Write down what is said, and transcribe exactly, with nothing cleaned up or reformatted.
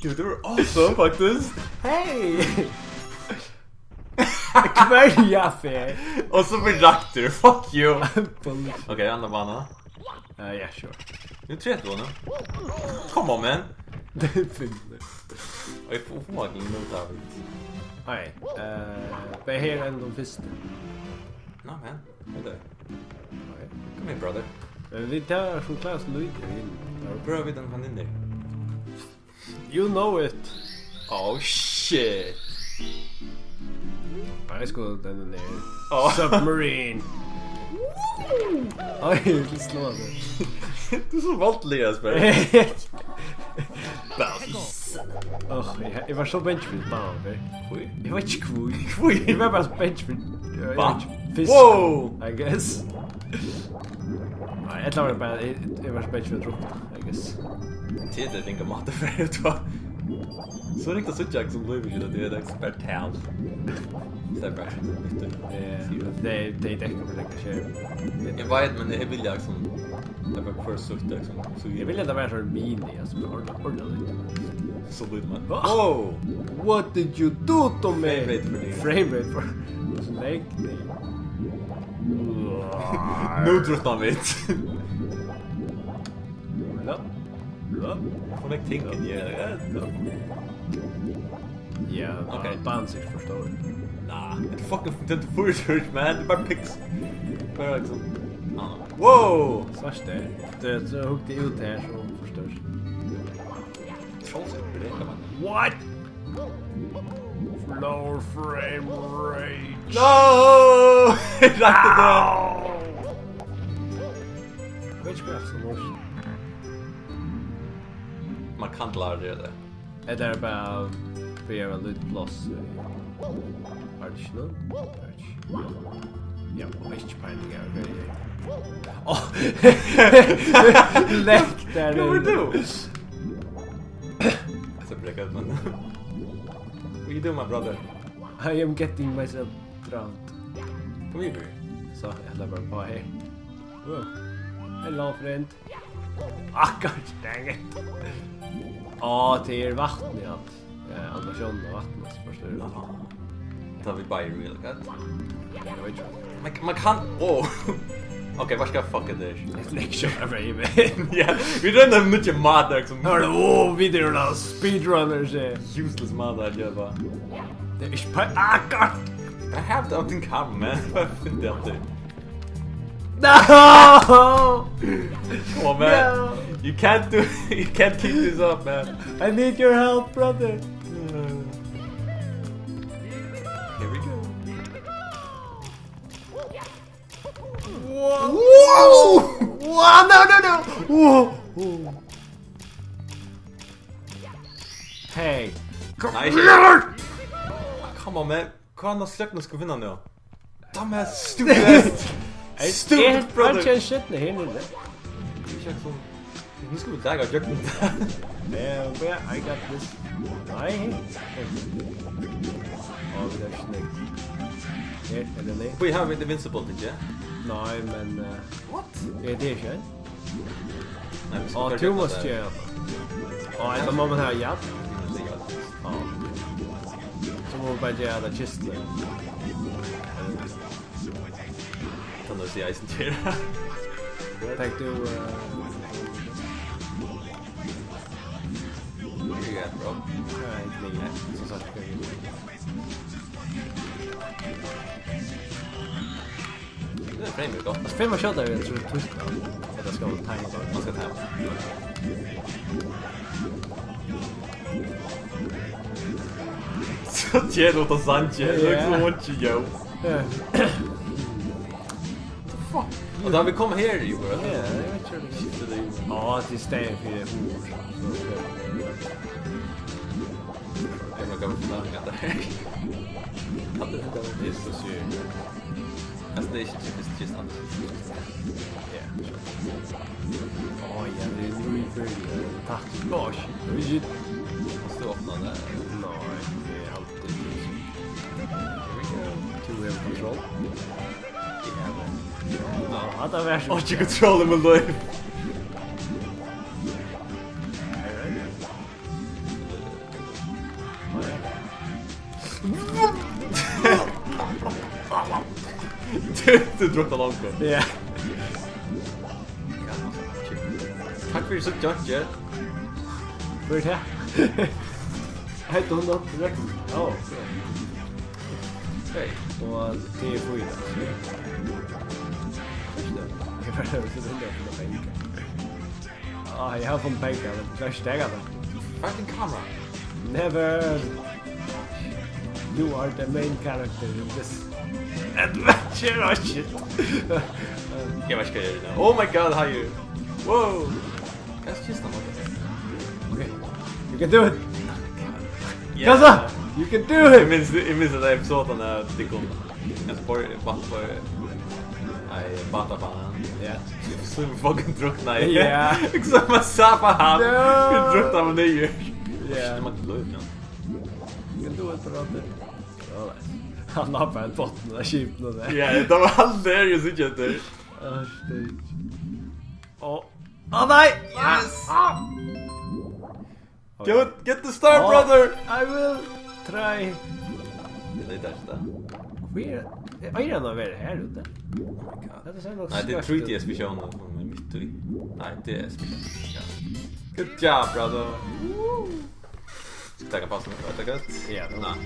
Dude, they were awesome, faktiskt. Hey! Hvørja ferð? Og so blir raktur, fuck you. Bullshit. Ok, annar bana. Eh, ja, sure. Nú er trettan nú. Come on, man. Tað er fint. Oj, for, for mange minutter har vi. Hei, eh, vit eru her enn tann fyrsti. No, man. Hey there. Ok. Come here, brother. Men vit tað sum klárast lítið inn. Prøv við tann kanin har. You know it. Oh, shit. Nei, sko, den er nede. Oh. Submarine. Oj, du slår det. Du er så voldelig, Jesper. Bounce. Åh, eg, eg var so bangin fyri bana fyrr. Hví? Eg veit ikki hví. Hví? Eg var bara so bangin fyri, eg veit ikki, fisk, wow, I guess. Nei, ella var tað bara, eg, eg var so bangin fyri at drukna, I guess. Tað er ringur máti fyri at ta. So ringt at síggja, sum lívið er, tað er bara tal. Tað er bara sum nyttur. Eh, tey, tey dekka fyri nakað skeið. Eg veit, men eg vilji sum, tað er bara hvør sítt, sum, so eg vilji, at tað var so mini, altso, men orda, orda lítið. So lítið, man. Hva? Oh! What did you do to me? Frame rate for you. Frame rate for, so nógv. Nú drukna vit. Ella? Ja. Hon er tinkin, ja, ja. Ja, ok. Bara danser, forstår du. Nah, it's fucking Nintendo forty-seven, man. Det er bare pics. Bare liksom. Ah. Wow! Svart det. Det, så hugg det ut her, så forstår du. Trollsøkk, det kan man. What? Lower frame rate. No! Rakti tað. Au! Eg veit ikki, hvat eg skal lurta. Man kann klára tað. Hetta er bara fyri at geva lítið pláss. Var tað ikki nú? Var tað ikki? Ja, og ikki peiling av hvat eg. Áh! Legg tær niður. Hvat var tað? Eg skal brekka út, man. What you doing, my brother? I am getting myself drowned. Kom yvir. So, eg ætli bara at fara her. Wow. Hello, friend. Ah, gosh dang it. Áh, tað er vatn, ja. Eh, animatiónin av vatni, so forstår du. Aha. Tá vit bæði real cut. Eg veit ikki. Man, man kann, oh. Ok, hvat skal fuck it there? Eg leggi ikki frá meg. Ja, vit royna nýggjar mátar, sum. Hørðu, oh, vit eru speedrunners, eh. Useless mátar at gera. Tað er ikki pa-, ah, god. I have the thing come, man. Hvat finn eg aftur? No! Come on, man. No. You can't do, you can't keep this up, man. I need your help, brother. Here we go. Whoa! Whoa! Whoa! No, no, no! Whoa! Whoa! Hey! Come here! Come on, man. Hvat annað sløkna skal vit finna nú? Dumbass, stupid ass. Hey, stupid brother. Eg har ikki ein skitna her niðri. Ikki ein sånn. Nú skal vit daga gjøgnum tað. Eh, where I got this. Nei. Á, vit eru ikki nógv. Her, ella nei? Hví hava vit Invincible, ikki? Nei, men, eh, what? Er tað ikki ein? Nei, vit skulu bara gjøgna tað. Á, tú mást gera tað. Á, ella má man hava jarn? Tú mást hava jarn. Á. So má man bara gera tað kistuna. Kann tú siga eisini til? Takk, tú, eh, yeah, bro. Nei, ikki meir. So sagt, hvat eg vil. Tað er frame rate gott. Altso, fimm og skjóta er, eg trúgvi, tað er tað. Ella skal man time'a bara? Man skal time'a. So ger út av sangi. Ja. Looks like you, yo. Ja. The fuck? Og tá vit koma her, jú, bro. Ja, eg veit ikki, hvat eg skal. Skifta tað út. Á, til staðin fyri hurð. Eg má ganga til hetta her. Hatta er tað. Eg skal siga. Altso, tað er ikki typiskt, just annars. Ja. Á, ja, tað er nú í føroyum. Takk. Gosh. Shit. Mást tú opna tað? Nei, eg haldi ikki. Here we go. Tú hevur kontroll. Eg havi. Á, hatta var so. Á, ikki kontroll, men lív. Tú druknar longu. Ja. Takk fyri síggja, John. Hvør er tað? I don't know. Oh, okay. Og tað er fínt. Eg fari at finna pengar. Ah, eg havi funnið pengar, men tað er ikki tað, tað. Fucking camera. Never. You are the main character in this adventure. Oh, shit. Eg veit ikki hvat eg eri nú. Oh my god, how you? Wow. That's just a motherfucker. Okay. You can do it. Yeah. Hvat so? You can do it. Eg minnist, eg minnist at episodan er, tykkum. Ein spor-, bata-, nei, batabanan. Ja. Sum fucking druknaði. Ja. Sum man sapa hann. No. Hann druknaði niður. Ja. Shit, man gløymdi hann. Can do it, brother. Ja, nei. Hann lá bara í botninum av skipinum har. Ja, tað var hann har, eg síggi eftir. Á, steik. Á. Á, nei! Yes! Ah! Get, get the star, oh, brother! I will try. Eg leiti eftir tað. Hvar er, eigur hann at vera her úti? Oh my god. Hetta sær nokk. Nei, tað er skjótt út. Three D S-versjónin, hon er mitt í. Nei, D S-versjónin. Ja. Good job, brother. Woo! Skal eg taka pausu nú? Er tað gott? Ja, tað. Nei.